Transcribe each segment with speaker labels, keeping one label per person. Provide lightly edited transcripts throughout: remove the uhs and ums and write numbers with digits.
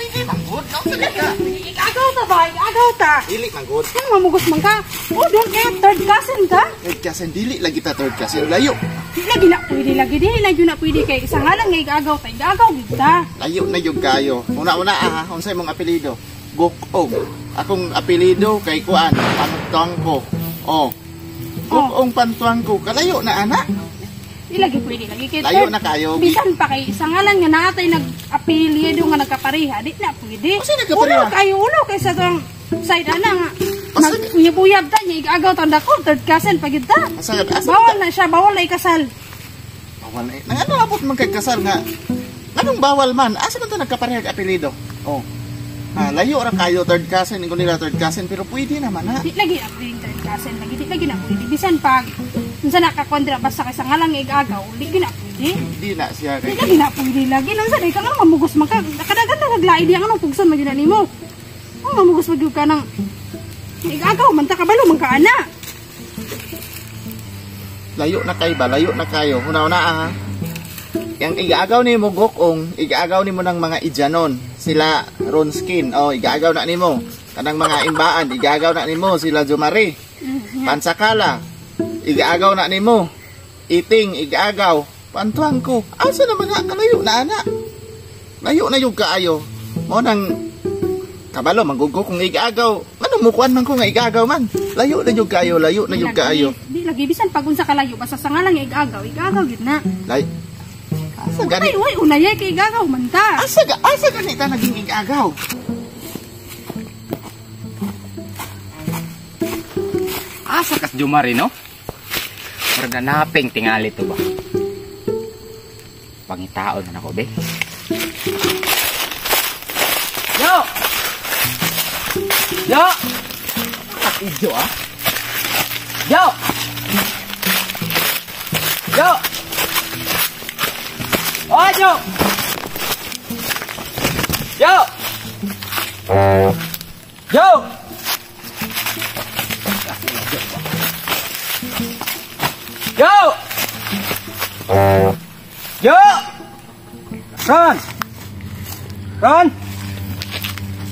Speaker 1: Pwede man gud. Naunsa
Speaker 2: Lagi
Speaker 1: ka?
Speaker 2: na pwede. Igagaw ta ba? Igagaw ta.
Speaker 1: Dili man gud.
Speaker 2: Ano mamugos man ka? Oh, don't kaya third cousin ka?
Speaker 1: Third cousin dili lagi ta third cousin. Layo.
Speaker 2: Di lagi na pwede lagi. Di lagi na pwede kay isa nga lang nga igagaw ta. Igagaw gid ta.
Speaker 1: Layo na yung kayo. Una-una ah, unsay mong apelyido? Gokong. Akong apelyido kay kuan, Pantuang ko. Oh. Gokong Pantuang ko. Kalayo na ana.
Speaker 2: Di lagi pwede lagi kay
Speaker 1: Layo
Speaker 2: third.
Speaker 1: na kayo.
Speaker 2: Bisan pa kay isa nga lang nga naatay nag-apelyido nga nagkapareha, di na pwede.
Speaker 1: Unsay nagkapareha?
Speaker 2: Ulo kayo, ulo kay sa tong side ana nga.
Speaker 1: Asa-
Speaker 2: Nag-uyab-uyab ta niya igagaw ta dako third cousin pa gid ta.
Speaker 1: Asa asa
Speaker 2: Bawal na siya, bawal na ikasal.
Speaker 1: Bawal na. Nang ano abot man kay kasal nga? Anong bawal man? Asa man ta nagkaparehag apelyido? Oh. Ah, layo ra kayo third cousin, ingon nila third cousin pero pwede naman ha.
Speaker 2: Di lagi na pwede third cousin lagi, di lagi na pwede. Bisan pag unsa na ka kontra basta kay sa nga lang igagaw, di na pwede.
Speaker 1: Hindi na siya
Speaker 2: Di
Speaker 1: kay
Speaker 2: lagi na pwede lagi. Nang sa ka nga mamugos man ka. Kadagan na naglain diya nga nung pugson man gyud na nimo. Oh, mamugos man gyud ka ng igagaw man ta kabalo man ka ana.
Speaker 1: Layo na kay ba? Layo na kayo. Una-una ah. Yang igaagaw ni mo gokong, igaagaw ni mo ng mga Ijanon, sila Ronskin, oh, igaagaw na nimo. Kanang mga imbaan, igaagaw na nimo sila Jumare. Pansakala, igaagaw na nimo. Iting, igaagaw. Pantuang ko. Asa naman na kalayo na ana. Layo na yung kaayo. Mo nang kabalo manggugo kung igaagaw. Ano mo kuan man ko nga igaagaw man. Layo na yung kaayo, layo na yung kaayo.
Speaker 2: Di lagi bisan pag unsa kalayo basta sa nga lang igagaw, igagaw gyud na.
Speaker 1: Lay. Asa gani?
Speaker 2: Ay, uy, unayay kay igagaw man ta.
Speaker 1: Asa gani ta naging igagaw?
Speaker 3: Asa kas Jumari no? Murag nanaping tingali to ba? Pangitaon na nako be. Yo! Yo! At ijo ah. Yo! Yo! Oh, yo! Yo! Yo! Yo! Yo!
Speaker 4: Ron! Ron!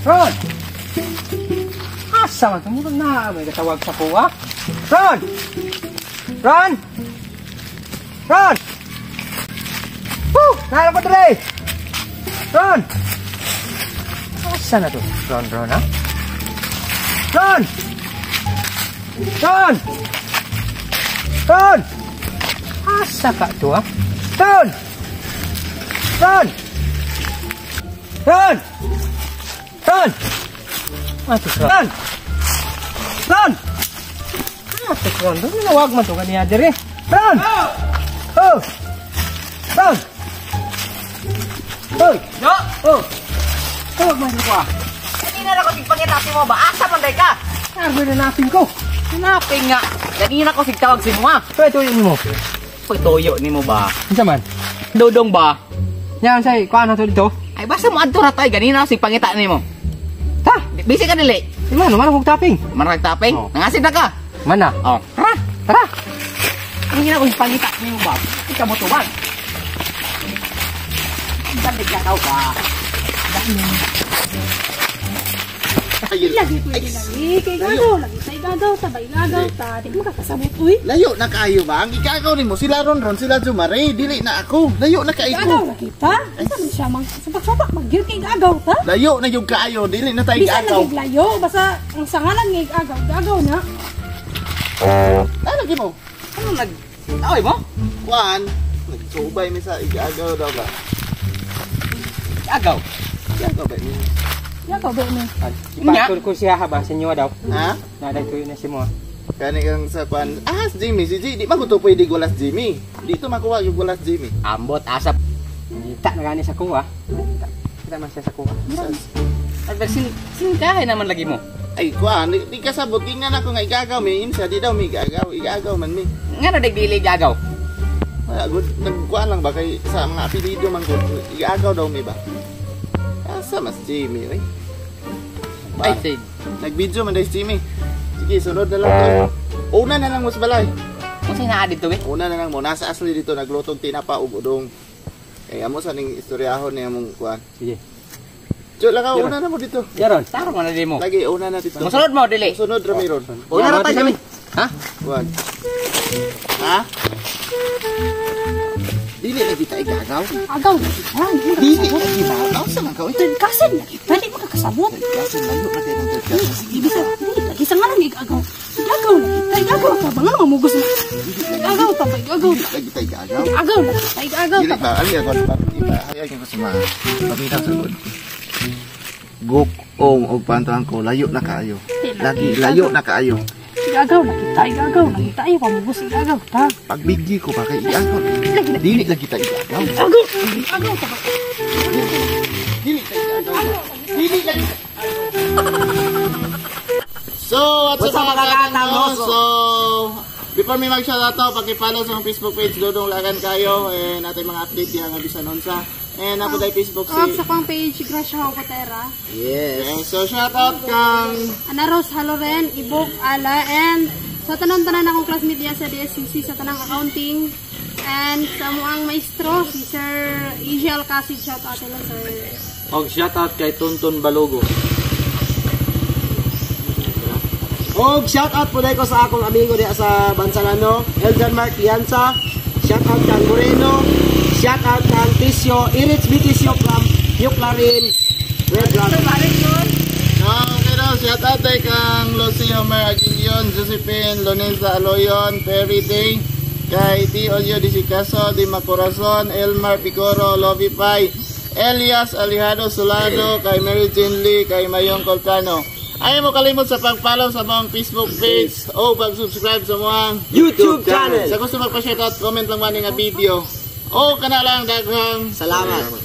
Speaker 4: Ron! Asa man ito? Na, may katawag sa kuha. Ron! Ron! Ron! Woo! Nara ko dre! Ron! Asa na to? Ron, Ron, ha? Ron! Ron! Ron! Asa ka to, ha? Ron! Ron! Ron! Ron! Ato, Ron! Ron! Ato, Ron. Doon nawag man to kaniya dire. Ron! Oh! Ron! Hoy!
Speaker 3: Yo!
Speaker 4: Oh! Tawag man ko ah.
Speaker 3: Kanina na ko tigpangitati mo ba? Asa man day ka?
Speaker 4: Arbo na napin ko.
Speaker 3: Hanapin nga. Kanina ko sigtawag si mo ah.
Speaker 4: Pwede tuyo mo.
Speaker 3: Uy, toyo ni mo ba?
Speaker 4: Unsa man?
Speaker 3: Dodong ba?
Speaker 4: Yan say, kuan na to dito.
Speaker 3: Ay basta mo adto ra tay ganina ako sigpangita nimo.
Speaker 4: Ta!
Speaker 3: Busy ka dili.
Speaker 4: Di man, man kog taping.
Speaker 3: Manag taping?
Speaker 4: Oh.
Speaker 3: Nangasid na ka.
Speaker 4: Man na.
Speaker 3: Oh, tara.
Speaker 4: Tara.
Speaker 3: Kanina ko sigpangita nimo ba? Ikaw mo tuban. Bandig ka tao ba?
Speaker 2: Di lagi pwede lagi kay igagaw lagi sa igagaw ta ba igagaw ta. Di makakasabot uy.
Speaker 1: Layo na kayo ba? Ang igagaw nimo sila Ron Ron, sila Jumare, dili na ako. Layo na kaayo
Speaker 2: Igagaw
Speaker 1: ko.
Speaker 2: lagi ta. Asa man siya mang supak-supak magyud kay igagaw ta.
Speaker 1: Layo na yung kaayo, dili na tayo
Speaker 2: Bisan
Speaker 1: igagaw.
Speaker 2: lagi layo basta ang sangalan nga igagaw, igagaw na.
Speaker 1: Ano lagi mo?
Speaker 3: Ano nag Taoy mo?
Speaker 1: Kuan, nagsubay mi sa igagaw daw ba?
Speaker 3: Agaw.
Speaker 1: Igagaw ba ni?
Speaker 2: Igagaw ba ni?
Speaker 4: Ipatol ko siya ha ba sa inyo daw.
Speaker 1: Ha?
Speaker 4: Naday tuyo na si mo.
Speaker 1: Kani kang sa kuan. Ah, si Jimmy, si Jimmy, di man ko to pwede gulas Jimmy. Dito makuha yung gulas Jimmy.
Speaker 3: Ambot asap.
Speaker 4: Kita na gani sa kuha. Kita man siya sa kuha.
Speaker 3: Ay, sin singkahay naman lagi mo.
Speaker 1: Ay, kuan, di kasabot gingan ako nga igagaw mi, insa di daw mi igagaw, igagaw man mi.
Speaker 3: Nga na dili igagaw.
Speaker 1: Wala good, nagkuan lang ba kay sa mga apelyido man gud, igagaw daw mi ba? Asa mas Jimmy, oy.
Speaker 3: Ay, sig.
Speaker 1: Nag-video man dahil si Jimmy. Sige, sunod na lang to. Una na lang mo sa balay.
Speaker 3: Unsay naa dito eh?
Speaker 1: Una na lang mo, nasa asli dito naglutong tinapa ug udong. Kaya mo sa ning istoryahon niya mong kuan.
Speaker 4: Sige.
Speaker 1: Jo, lakaw, una na mo dito.
Speaker 4: Yaron.
Speaker 3: Tarong man na di mo.
Speaker 1: Lagi, una na dito.
Speaker 3: Musunod mo dili.
Speaker 1: Sunod, Ramiron.
Speaker 3: Una ra tayo kami. Ha?
Speaker 1: Wag. Ha? Dili lagi ta igagaw.
Speaker 2: Agaw na kita.
Speaker 1: Dili lagi ba? Asa man ka? Uy,
Speaker 2: Third cousin na kita. Di mo kakasabot.
Speaker 1: Kasi layo na kayo ng third cousin. Sige
Speaker 2: Ibig
Speaker 1: na.
Speaker 2: sabihin, lagi sa nga lang igagaw. Igagaw na kita. Igagaw ta ba? Nga mamugos na. Igagaw ta ba? Igagaw ta.
Speaker 1: Lagi ta igagaw.
Speaker 2: Igagaw na kita. Igagaw
Speaker 1: Dili
Speaker 2: ta.
Speaker 1: ba? Ali ako pa. Iba hayag ko sa mga paminaw sa gud. Gok-ong og pantuan ko layo na kaayo. Lagi layo na kaayo.
Speaker 2: Igagaw na kita. Igagaw na kita. Ayaw pamugos. Igagaw ta.
Speaker 1: Pagbigyi ko ba kay igagaw. Dili lagi ta igagaw.
Speaker 2: Igagaw. Igagaw ta ba?
Speaker 1: Dili ta igagaw. Dili lagi. So, what's up, mga katang, no? So, before mi mag-shoutout to, paki-follow sa akong Facebook page, Dodong Lagan kayo, and natin mga update diya nga bisan unsa. And ako dahil Facebook
Speaker 2: Kawag
Speaker 1: si
Speaker 2: sa kong page, Gracia Hocotera.
Speaker 4: Yes.
Speaker 1: Eh, so, shoutout kang
Speaker 2: Ana Rose Haloren, Ibok Ala, and sa tanan-tanan akong classmate diya sa DSCC, sa tanang accounting, and sa muang maestro, si Sir Easy Alcacid, shout out lang, sir.
Speaker 5: Og shoutout kay Tonton Balogo.
Speaker 4: Og shout out po ko sa akong amigo diha sa Bansalano, Eljan Mark Lianza. Shout out kang Moreno. Shout out kang Tisyo, Irits B. Tisyo from New Clarin. Red Dragon.
Speaker 1: Okay daw, shout out kay kang Lucy Homer Aguilion, Josephine Loneza Aloyon, Perry Day, kay T. Olio Di Sicaso, Di Macorazon, Elmar Picoro, Lovie Pai, Elias Alejado Solano, kay Mary Jane Lee, kay Mayong Colcano. Ayaw mo kalimot sa pag-follow sa mga Facebook page o pag-subscribe sa mga
Speaker 4: YouTube channel.
Speaker 1: Sa gusto magpa-shoutout, comment lang man nga video. O kana lang daghang
Speaker 4: Salamat.